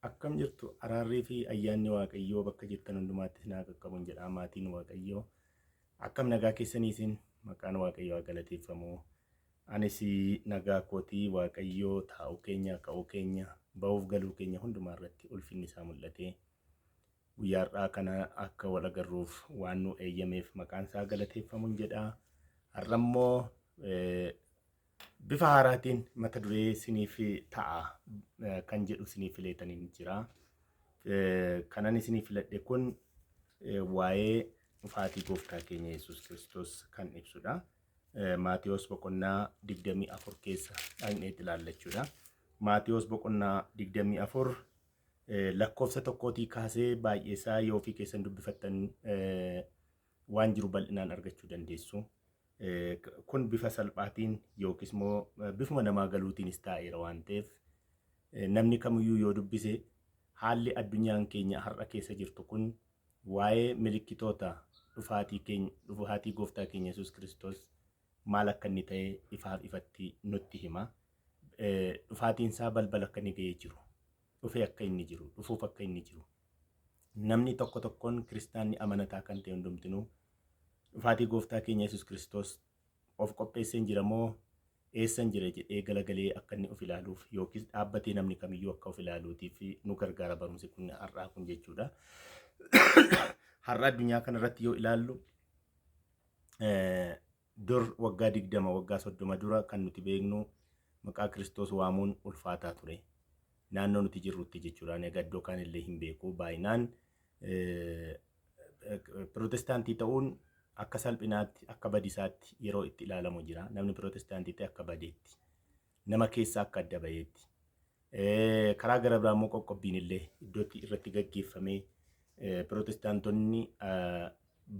Akkam jirtu? Araarrii fi ayyaanni Waaqayyoo bakka jirtan hundumaatti isin haa qaqqabun jedha maatiin Waaqayyoo. Akkam nagaa keessanii isin? Maqaan Waaqayyoo haa galateeffamu. Anis nagaa kootii. Waaqayyoo taa'uu keenya, ka'uu keenya, ba'uuf galuu keenya hundumaa irratti ulfinni isaa mul'ate. Guyyaa har'aa kana akka wal agarruuf waan nu eeyyameef maqaan isaa galateeffamun jedha. Har'a immoo bifa haaraatiin mata duree siniif ta'a kan jedhu siniif fileetaniin jira. Kanan isiniif filadhe kun waa'ee dhufaatii gooftaa keenya Yesuus Kiristoos kan ibsudha. Maatewos boqonnaa 24 keessa dhaqneetti ilaallachuudha. Maatewos boqonnaa 24 lakkoofsa tokkootii kaasee baay'eesaa yoo ofii keessan dubbifattan waan jiru bal'inaan argachuu dandeessu. Kun bifa salphaatiin yookiis immoo bifuma namaa galuutiinis taa'eera waan ta'eef namni kamiyyuu yoo dubbise haalli addunyaan keenya har'a keessa jirtu kun waa'ee milikkitoota dhufaatii keenya dhufaatii gooftaa keenya Yesuus Kiristoos maal akka inni ta'e ifaaf ifatti nutti hima. Dhufaatiin isaa balbala akka inni ga'ee jiru, dhufee akka inni jiru, dhufuuf akka inni jiru. Namni tokko tokkoon kiristaanni amanataa kan ta'e hundumtinuu dhufaatii gooftaa keenya Yesuus Kiristoos of qopheesseen jira moo eessan jira jedhee galagalee akka inni of ilaaluuf yookiis dhaabbatee namni kamiyyuu akka of ilaaluutiif nu gargaara barumsi kun har'aa kun jechuudha. Har'a addunyaa kanarratti yoo ilaallu dur waggaa 20 waggaa 30 dura kan nuti beeknu maqaa Kiristoos waamuun ulfaataa ture. Naannoo nuti jirrutti jechuudha. Ani egaa iddoo kaan illee hin beeku. Baay'inaan pirootestaantii ta'uun akka salphinaatti, akka badisaatti yeroo itti ilaalamu jira. Namni pirootestaantii ta'e akka badeetti. Nama keessaa akka adda baheetti. Karaa gara biraa immoo qoqqobbiin illee iddootti irratti gaggeeffamee pirootestaantonni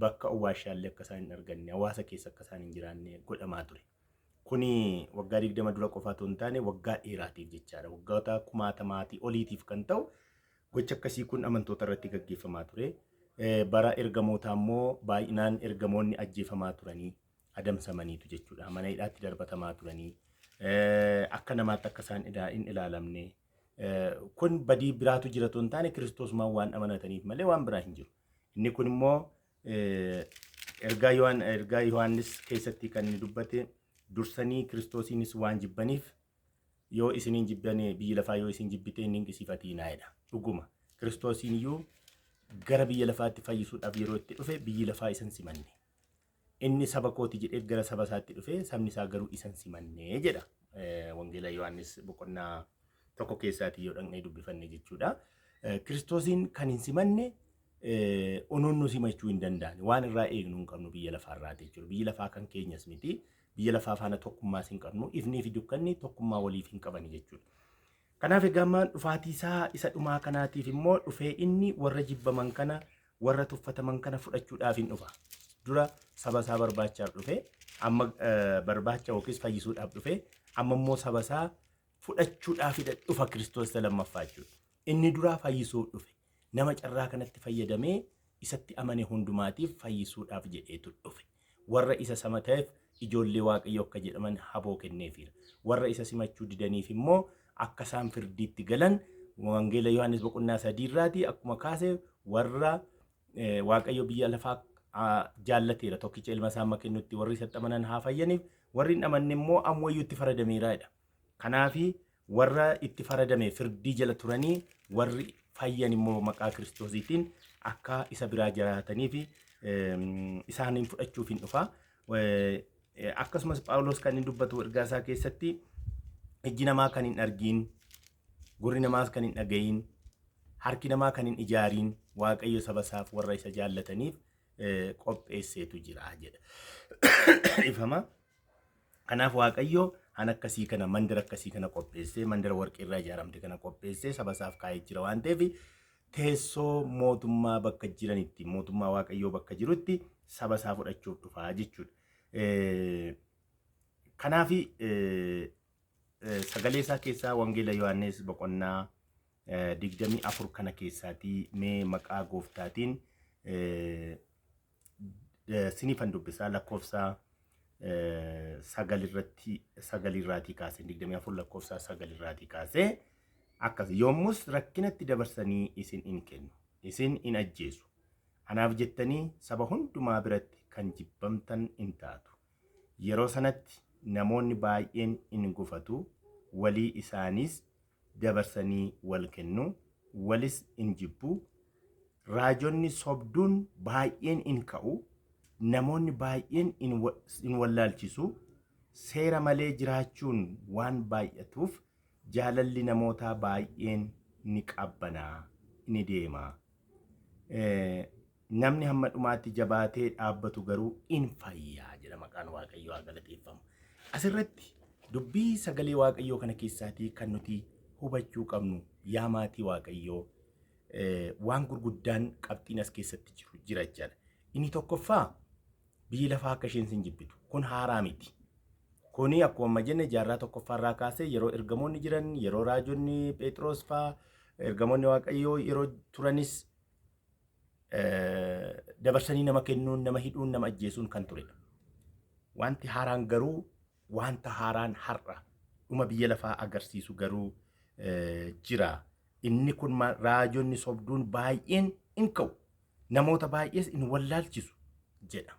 bakka owwaashaallee akka isaan hin arganne, hawaasa keessa akka isaan hin jiraanne godhamaa ture. Kuni waggaa 20 dura qofa otoo hin taane waggaa dheeraatiif jechaadha. Waggoota kumaatamaatii oliitiif kan ta'u gocha akkasii kun amantoota irratti gaggeeffamaa ture. Bara ergamootaa immoo baay'inaan ergamoonni ajjeefamaa turanii adamsamaniitu jechuudha. Mana hidhaatti darbatamaa turanii akka namaatti akka isaan hin ilaalamne. Kun badii biraatu jira otoo hin taane Kiristoosummaan waan amanataniif malee waan biraa hin jiru. Inni kun immoo ergaa Yohaannis keessatti kan inni dubbate dursanii Kiristoosiinis waan jibbaniif yoo isiniin jibbane biyyi lafaa yoo isin jibbite hin dinqisiifatiinaa jedha. Dhuguma Kiristoosiin iyyuu gara biyya lafaatti fayyisuudhaaf yeroo itti dhufe biyyi lafaa isan simanne. Inni saba kooti jedhee gara saba isaatti dhufe sabni isaa garuu isan simanne jedha. Wangeela Yohaannis boqonnaa 1 keessaatii yoo dhaqnee dubbifanne jechuudha. Kiristoosiin kan hin simanne onoon nu simachuu hin danda'an. Waan irraa eegnu hin qabnu biyya lafaa irraati jechuudha. Biyyi lafaa kan keenyas miti. Biyya lafaa faana tokkummaas hin qabnu. Ifnii fi dukkanni tokkummaa waliif hin qabani jechuudha. Kanaaf egaa ammaa dhufaatii isaa isa dhumaa kanaatiif immoo dhufee inni warra jibbaman kana warra tuffataman kana fudhachuudhaaf hin dhufa. Dura saba isaa barbaachaaf dhufe, amma barbaacha yookiis fayyisuudhaaf dhufe, amma immoo saba isaa fudhachuudhaafidha dhufa Kiristoos isa lammaffaa jechuudha. Inni duraa fayyisuuf dhufe. Nama carraa kanatti fayyadamee isatti amane hundumaatiif fayyisuudhaaf jedheetu dhufe. Warra isa samateef ijoollee Waaqayyoo akka jedhaman haboo kenneefiira. Warra isa simachuu didaniif immoo akka isaan firdiitti galan Wangeela Yohaannis boqonnaa 3 irraati akkuma kaase warra Waaqayyo biyya lafaa jaallateera tokkicha ilma isaa amma kennutti warri isatti amanan haa fayyaniif warri hin amanne immoo ammayyuu itti faradameera jedha. Kanaafi warra itti faradame firdii jala turanii warri fayyan immoo maqaa Kiristoosiitiin akka isa biraa jiraatanii fi isaaniin fudhachuuf hin dhufa. Akkasumas Phaawulos kan inni dubbatu ergaa isaa keessatti ijji namaa kan hin argiin, gurri namaas kan hin dhaga'iin, harki namaa kan hin ijaariin Waaqayyo saba isaaf warra isa jaallataniif qopheesseetu jira jedha. Ifama. Kanaaf Waaqayyo han akkasii kana mandara akkasii kana qopheessee mandara warqii irraa ijaaramte kana qopheessee saba isaaf kaa'ee jira waan ta'eef teessoo mootummaa bakka jiranitti mootummaa Waaqayyoo bakka jirutti saba isaa fudhachuuf dhufaa jechuudha. Kanaaf sagalee isaa keessaa Wangeela Yohaannis boqonnaa 24 kana keessaatii mee maqaa gooftaatiin sinifan dubbisaa lakkoofsa sagal irratti sagal irraatii kaasee 24 lakkoofsa sagal irraatii kaasee Akkas yommus rakkinatti dabarsanii isin in kennu, isin in ajjeesu. Anaaf jettanii saba hundumaa biratti kan jibbamtan in taatu. Yeroo sanatti namoonni baay'een in gufatu, walii isaaniis dabarsanii wal kennu, walis in jibbu. Raajonni sobduun baay'een in ka'u, namoonni baay'een in wallaalchisu. Seera malee jiraachuun waan baay'atuuf jaalalli namootaa baay'een ni qabbanaa, ni deema. Namni hamma dhumaatti jabaatee dhaabbatu garuu in fayyaa jedha. Maqaan Waaqayyoo haa galateeffamu. Asirratti dubbii sagalee Waaqayyoo kana keessaatii kan nuti hubachuu qabnu, yaa maatii Waaqayyoo, waan gurguddaan qabxiin as keessatti jiru jira jechaadha. Inni tokkoffaa, biyyi lafaa akka isheen sin jibbitu kun haaraa miti. Kuni akkuma amma jenne jaarraa tokkoffaarraa kaasee, yeroo ergamoonni jiran, yeroo raajonni Phexros faa, ergamoonni Waaqayyoo yeroo turanis dabarsanii nama kennuun, nama hidhuun, nama ajjeesuun kan turedha. Wanti haaraan garuu, wanta haaraan har'a dhuma biyya lafaa agarsiisu garuu jira. Inni kun raajonni sobduun baay'een in ka'u. Namoota baay'ees in wallaalchisu jedha.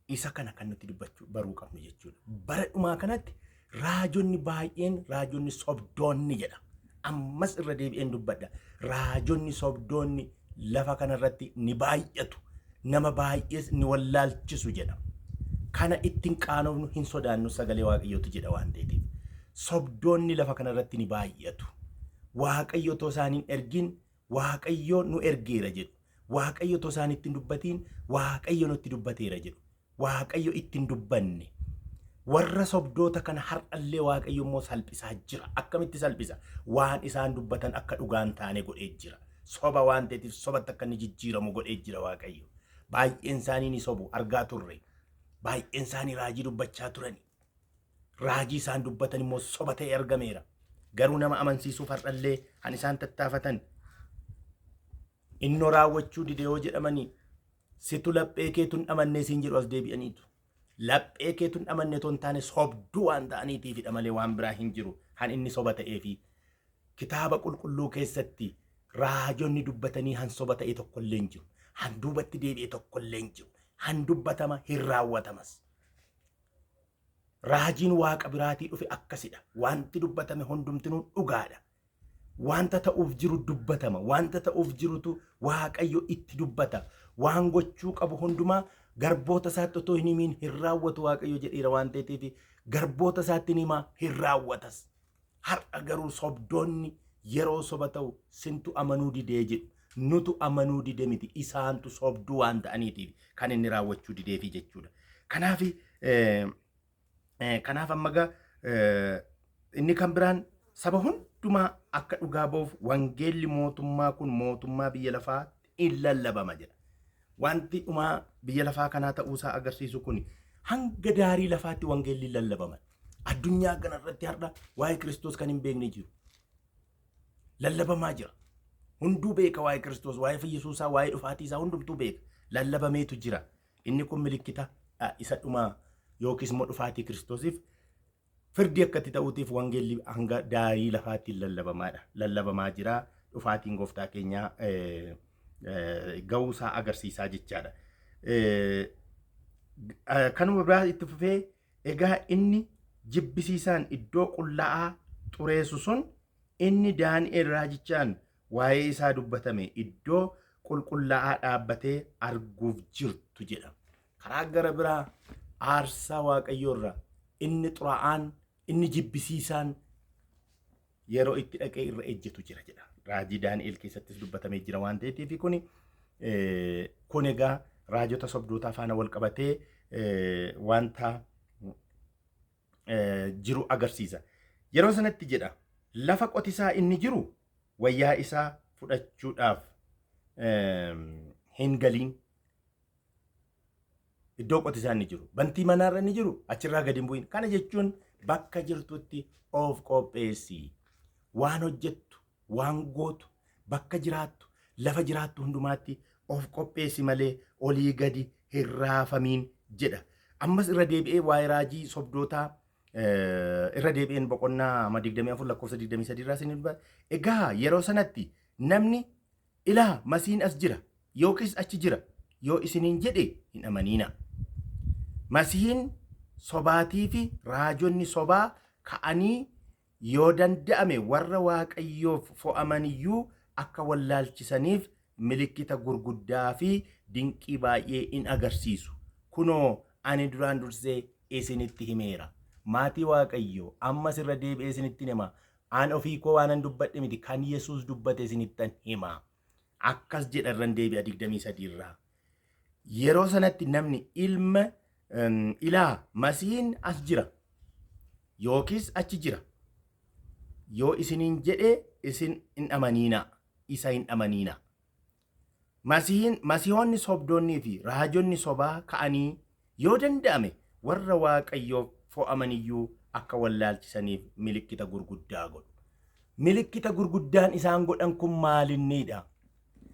Isa kana kan nuti dubbachuu baruu qabnu jechuudha. Bara dhumaa kanatti raajonni baay'een, raajonni sobdoonni jedha. Ammas irra deebi'een dubbadha. Raajonni sobdoonni lafa kanarratti ni baay'atu. Nama baay'ees ni wallaalchisu jedha. Kana ittiin qaanofnu, hin sodaannu, sagalee Waaqayyootu jedha waan ta'eef. Sobdoonni lafa kanarratti ni baay'atu. Waaqayyo otoo isaan hin ergin Waaqayyo nu ergeera jedhu. Waaqayyo otoo isaan itti hin dubbatiin Waaqayyo nutti dubbateera jedhu. Waaqayyo itti hin dubbanne. Warra sobdoota kana har'allee Waaqayyo immoo salphisaa jira. Akkamitti salphisa? Waan isaan dubbatan akka dhugaan taane godhee jira. Soba waan ta'eef sobatti akka inni jijjiiramu godhee jira Waaqayyo. Baay'een isaanii ni sobu, argaa turre. Baay'een isaanii raajii dubbachaa turani. Raajii isaan dubbatan immoo soba ta'e argameera. Garuu nama amansiisuuf har'allee kan isaan tattaafatan innoo raawwachuu dide yoo jedhamanii, situ laphee keetu hin amannee siin jedhu as deebi'aniitu. Laphee keetu hin amanne otoo hin taane sobduu waan ta'aniitiifidha malee waan biraa hin jiru. Han inni soba ta'eefi kitaaba qulqulluu keessatti raajonni dubbatanii han soba ta'e tokkollee hin jiru. Han duubatti deebi'e tokkollee hin jiru. Han dubbatama hin raawwatamas. Raajiin Waaqa biraatii dhufe akkasidha. Wanti dubbatame hundumtinuu dhugaadha. Wanta ta'uuf jiru dubbatama. Wanta ta'uuf jirutu Waaqayyo itti dubbata. Waan gochuu qabu hundumaa garboota isaatti otoo hin himiin hin raawwatu Waaqayyo jedheera waan ta'eef, garboota isaatti hin himaa, hin raawwatas. Har'a garuu sobdoonni yeroo soba ta'u sintu amanuu didee jedhu. Nutu amanuu dide miti, isaantu sobduu waan ta'aniitiif kan inni raawwachuu dideefi jechuudha. Kanaaf amma gaa inni kan biraan, saba hundumaa akka dhugaa ba'uuf wangeelli mootummaa kun mootummaa biyya lafaa in lallabama jedha. Wanti dhumaa biyya lafaa kanaa ta'uusaa agarsiisu kun hanga daarii lafaatti wangeelli lallabama. Addunyaa kanarratti har'a waa'ee Kiristoos kan hin beekne jiru. Lallabamaa jira. Hunduu beeka waa'ee Kiristoos, waa'ee fayyisuusaa, waa'ee dhufaatii isaa hundumtuu beeka. Lallabameetu jira. Inni kun milikkita isa dhumaa yookiis immoo dhufaatii Kiristoosiif firdii akka itti ta'uutiif wangeelli hanga daarii lafaatti lallabamaadha. Lallabamaa jira. Dhufaatiin gooftaa keenyaa ga'uusaa agarsiisaa jechaadha. Kanuma biraa itti fufee, egaa inni jibbisiisaan iddoo qullaa'aa xureessu sun, inni Daani'el raajichaan waa'ee isaa dubbatame, iddoo qulqullaa'aa dhaabbatee arguuf jirtu jedha. Karaa gara biraa aarsaa Waaqayyoo irra inni xuraa'aan, inni jibbisiisaan yeroo itti dhaqee irra ejjetu jira jedha. Raajii Daani'el keessattis dubbatamee jira waan ta'eef, kun egaa raajota sobdootaa faana wal qabatee wanta jiru agarsiisa. Yeroo sanatti jedha, lafa qotisaa inni jiru wayyaa isaa fudhachuudhaaf hin galiin. Iddoo qotisaa inni jiru, bantii manaarra inni jiru achirraa gadi hin bu'in. Kana jechuun bakka jirtutti of qopheessi. Waan hojjettu, waan gootu, bakka jiraattu, lafa jiraattu hundumaatti of qopheessi malee olii gadi hin raafamiin jedha. Ammas irra deebi'ee waa'ee raajii sobdootaa Irra deebi'een boqonnaa 24 lakkoofsa 23 irraa isin dubbata. Egaa yeroo sanatti namni ilaa Masiin as jira yookiis achi jira yoo isiniin jedhe hin amaniina. Masihiin sobaatii fi raajonni sobaa ka'anii yoo danda'ame warra Waaqayyoof fo'aman iyyuu akka wallaalchisaniif milikkita gurguddaa fi dinqii baay'ee in agarsiisu. Kunoo, ani duraan dursee isinitti himeera. Maatii Waaqayyoo, ammas irra deebi'ee isinittin hima. An ofii koo waanan dubbadhe miti, kan Yesuus dubbate isinittan hima. Akkas jedha irran deebi'a 23 irraa. Yeroo sanatti namni ilma ilaa Masihiin as jira yookiis achi jira yoo isiniin jedhe isin hin amaniinaa, isa hin amaniinaa. Masihiin, masihoonni sobdoonnii fi raajonni sobaa ka'anii yoo danda'ame warra Waaqayyoof fo'aman iyyuu akka wallaalchisaniif milikkita gurguddaa godhu. Milikkita gurguddaan isaan godhan kun maalinniidha?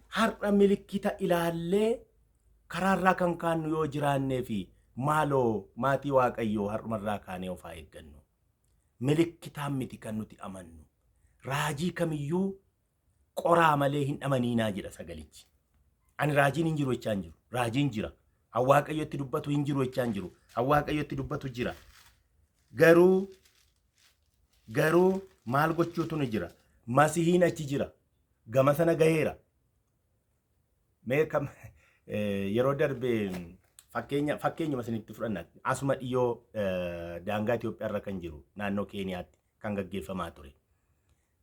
Har'a milikkita ilaallee karaarraa kan kaannu yoo jiraannee fi maaloo maatii Waaqayyoo har'umarraa kaanee of haa eeggannu. Milikkitaan miti kan nuti amannu. Raajii kamiyyuu qoraa malee hin amaniinaa jedha sagalichi. Ani raajiin hin jiru jechaa hin jiru. Raajiin jira. Han Waaqayyotti dubbatu hin jiru jechaa hin jiru. Han Waaqayyotti dubbatu jira. Garuu garuu maal gochuutu ni jira? Masihiin achi jira. Gama sana gaheera. Mee kam yeroo darbe fakkeenya fakkeenyuma isinitti fudhanna. Asuma dhiyoo daangaa Itoophiyaa irra kan jiru naannoo Keeniyaatti kan gaggeeffamaa ture.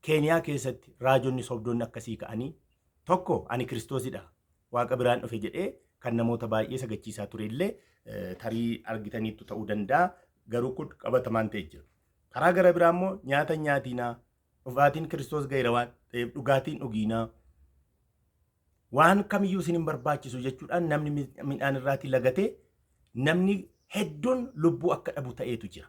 Keeniyaa keessatti raajonni sobdoonni akkasii ka'anii tokko ani Kiristoosidha Waaqa biraan dhufe jedhee kan namoota baay'ee sagachiisaa ture illee tarii argitaniittu ta'uu danda'a. Garuu kun qabatamaan ta'e jira. Karaa gara biraa immoo nyaata hin nyaatiinaa dhugaatiin Kiristoos ga'eera waan ta'eef dhugaatiin dhugiinaa waan kamiyyuu isin hin barbaachisu jechuudhaan namni midhaan irraatii lagatee namni hedduun lubbuu akka dhabu ta'eetu jira.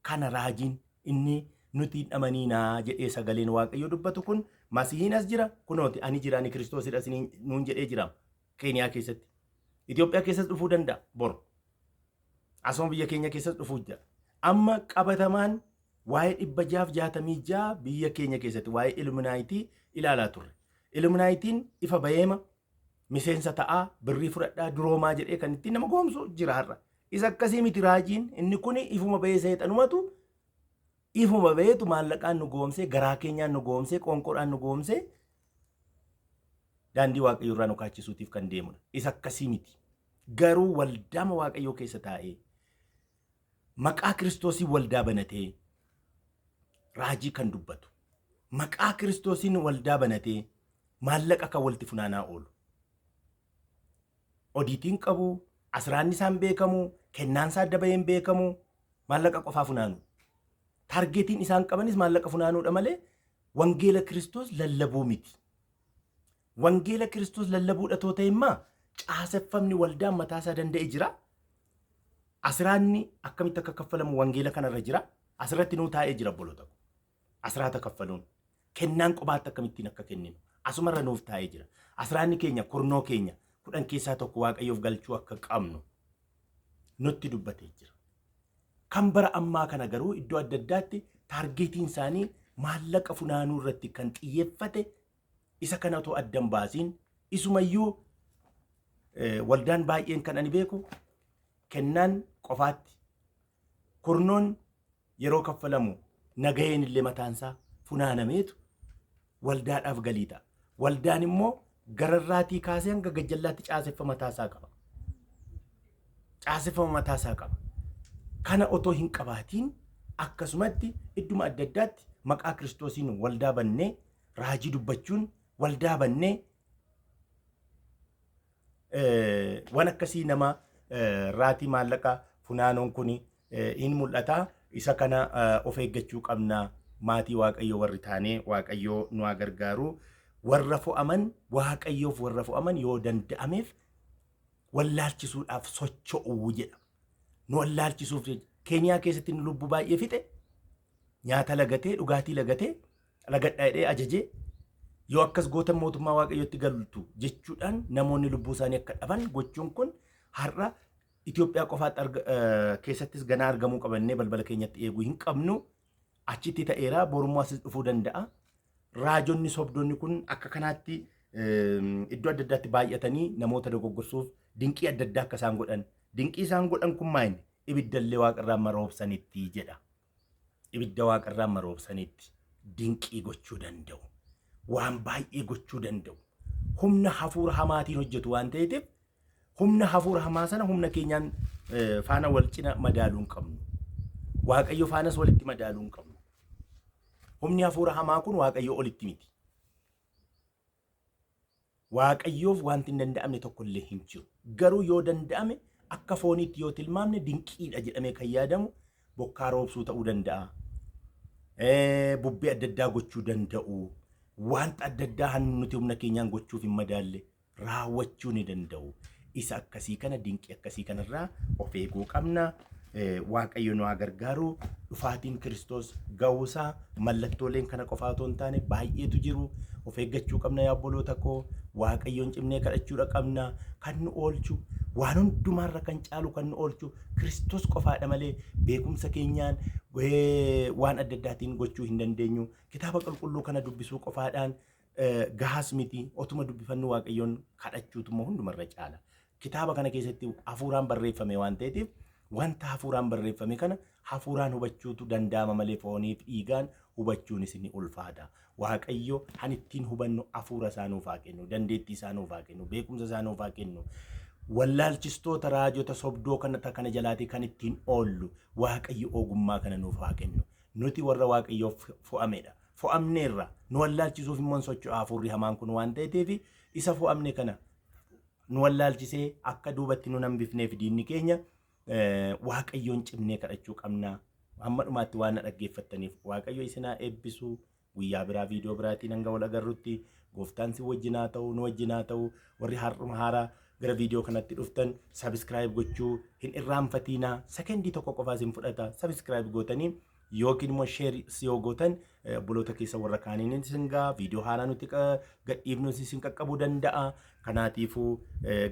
Kana raajiin inni nuti hin amaniinaa jedhee sagaleen Waaqayyoo dubbatu kun Masihiin as jira kunooti ani jira ani Kiristoosidha isiniin nuun jedhee jira Keeniyaa keessatti. Itoophiyaa keessas dhufuu danda'a boru. Asuma biyya keenya keessas dhufuu jira. Amma qabatamaan waa'ee 666 biyya keenya keessatti waa'ee Iluminaayitii ilaalaa turre. Iluminaayitiin ifa bayeema miseensa ta'aa birrii fudhadhaa duroomaa jedhee kan ittiin nama goomsu jira har'a. Isa akkasii miti raajiin inni kun ifuma bahee seexanumatu ifuma baheetu maallaqaan nu goomsee garaa keenyaan nu goomsee qoonqoodhaan nu goomsee daandii waaqayyoo irraa nu kaachisuutiif kan deemudha. Isa akkasii miti. Garuu waldaama waaqayyoo keessa taa'ee maqaa Kiristoosiin waldaa banatee raajii kan dubbatu maqaa Kiristoosiin waldaa banatee maallaqa kan walitti funaanaa oolu odiitiin qabu asiraanni isaan beekamu kennaan isaa adda bahee hin beekamu maallaqa qofaa funaanu. Taargeetiin isaan qabanis maallaqa funaanuudha malee wangeela Kiristoos lallabuu miti. Wangeela Kiristoos lallabuudha too ta'e immaa caaseffamni waldaan mataa isaa danda'e jira. Asiraanni akkamitti akka kaffalamu wangeela kanarra jira. Asirratti nuu taa'ee jira obboloota ko. Asiraata kaffaluun kennaan qobaatti akkamittiin akka kenninu asumarra nuuf taa'ee jira. Asiraanni keenya kurnoo keenya 10 keessaa tokko Waaqayyoof galchuu akka qabnu nutti dubbatee jira. Kan bara ammaa kana garuu iddoo adda addaatti taargeetiin isaanii maallaqa funaanuu irratti kan xiyyeeffate isa kana otoo addan baasiin isumayyuu waldaan baay'een kan ani beeku kennaan qofaatti kurnoon yeroo kaffalamu nagaheen illee mataansaa funaanameetu waldaadhaaf galii ta'a. Waldaan immoo gararraatii kaasee hanga gajjallaatti caaseffama mataasaa qaba. Caaseffama mataasaa qaba. Kana otoo hin qabaatiin akkasumatti idduma adda addaatti maqaa Kiristoosiin waldaa bannee raajii dubbachuun waldaa bannee waan akkasii nama raatii maallaqa funaanuun kun hin mul'ata. Isa kana of eeggachuu qabna. Maatii Waaqayyoo warri taanee Waaqayyoo nu haa gargaaru. Warra fo'aman Waaqayyoof warra fo'aman yoo danda'ameef wallaalchisuudhaaf socho'u jedha. Nu wallaalchisuuf Keeniyaa keessatti inni lubbuu baay'ee fixe nyaata lagatee dhugaatii lagatee lagadhaa jedhee ajajee yoo akkas gootan mootummaa Waaqayyootti galtu jechuudhaan namoonni lubbuu isaanii akka dhaban gochuun kun har'a Itoophiyaa qofaatti keessattis ganaa argamuu qabannee balbala keenyatti eeguu hin qabnu. Achitti ta'eera borummoo asis dhufuu danda'a. Raajonni sobdoonni kun akka kanaatti iddoo adda addaatti baay'atanii namoota dogoggorsuuf dinqii adda addaa akka isaan godhan. Dinqii isaan godhan kun maayini? Ibiddallee waaqarraa maroobsanitti jedha. Ibidda waaqarraa maroobsanitti dinqii gochuu danda'u. Waan baay'ee gochuu danda'u. Humna hafuura hamaatiin hojjetu waan ta'eef humna hafuura hamaa sana humna keenyaan faana wal cina madaaluu hin qabnu. Waaqayyo faanas walitti madaaluu hin qabnu. Humni hafuura hamaa kun Waaqayyo olitti miti. Waaqayyoof wanti hin danda'amne tokko illee hin jiru. Garuu yoo danda'ame akka fooniitti yoo tilmaamne dinqiidha jedhamee kan yaadamu bokkaa roobsuu ta'uu danda'a. Bubbee adda addaa gochuu danda'u. Wanta adda addaa nuti humna keenyaan gochuuf hin madaalle raawwachuu ni danda'u. Isa akkasii kana dinqii akkasii kanarraa of eeguu qabna. Waaqayyo nu haa gargaaru. Dhufaatiin Kiristoos ga'uusaa mallattooleen kana qofaa otoo hin taane baay'eetu jiru. Of eeggachuu qabna yaa obboloota koo. Waaqayyoon cimnee kadhachuudha qabna. Kan nu oolchu waan hundumaarra kan caalu kan nu oolchu Kiristoos qofaadha malee beekumsa keenyaan waan adda addaatiin gochuu hin dandeenyu. Kitaaba qulqulluu kana dubbisuu qofaadhaan gahaas miti. Otuma dubbifannu Waaqayyoon kadhachuutu immoo hundumarra caala. Kitaaba kana keessatti hafuuraan barreeffame waan ta'eef wanta hafuuraan barreeffame kana hafuuraan hubachuutu danda'ama malee fooniif dhiigaan hubachuunis ni ulfaata. Waaqayyo han ittiin hubannu hafuura isaa nuuf haa kennu, dandeettii isaa nuuf haa kennu, beekumsa isaa nuuf haa kennu. Wallaalchistoota raajota sobdoo kana kana jalaatii kan ittiin oollu Waaqayyo ogummaa kana nuuf haa kennu. Nuti warra Waaqayyoof fo'amedha. Fo'amneerra nu wallaalchisuuf immoo hin socho'a hafuurri hamaan kun waan ta'eef isa fo'amne kana nu wallaalchisee akka duubatti nu hambifneef diinni keenya Waaqayyoon cimnee kadhachuu qabna. Hamma dhumaatti waan na dhaggeeffattaniif Waaqayyo isin haa eebbisu. Guyyaa biraa viidiyoo biraatiin hanga wal agarrutti gooftaan si wajjin haa ta'u, nu wajjin haa ta'u. Warri har'uma haaraa gara viidiyoo kanatti dhuftan subscribe gochuu hin irraanfatiinaa. Sekendii tokko qofaa isin fudhata. Subscribe gootanii yookiin immoo share yoo gootan obboloota keessa warra kaaniin isin ga'a. Viidiyoo haaraa nuti gadhiifnu isin qaqqabuu danda'a. Kanaatiifuu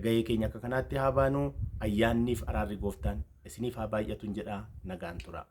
gahee keenya akka kanaatti haa baanu. Ayyaanniif araarri gooftaan isiniif haa baay'atu jedha. Nagaan tura.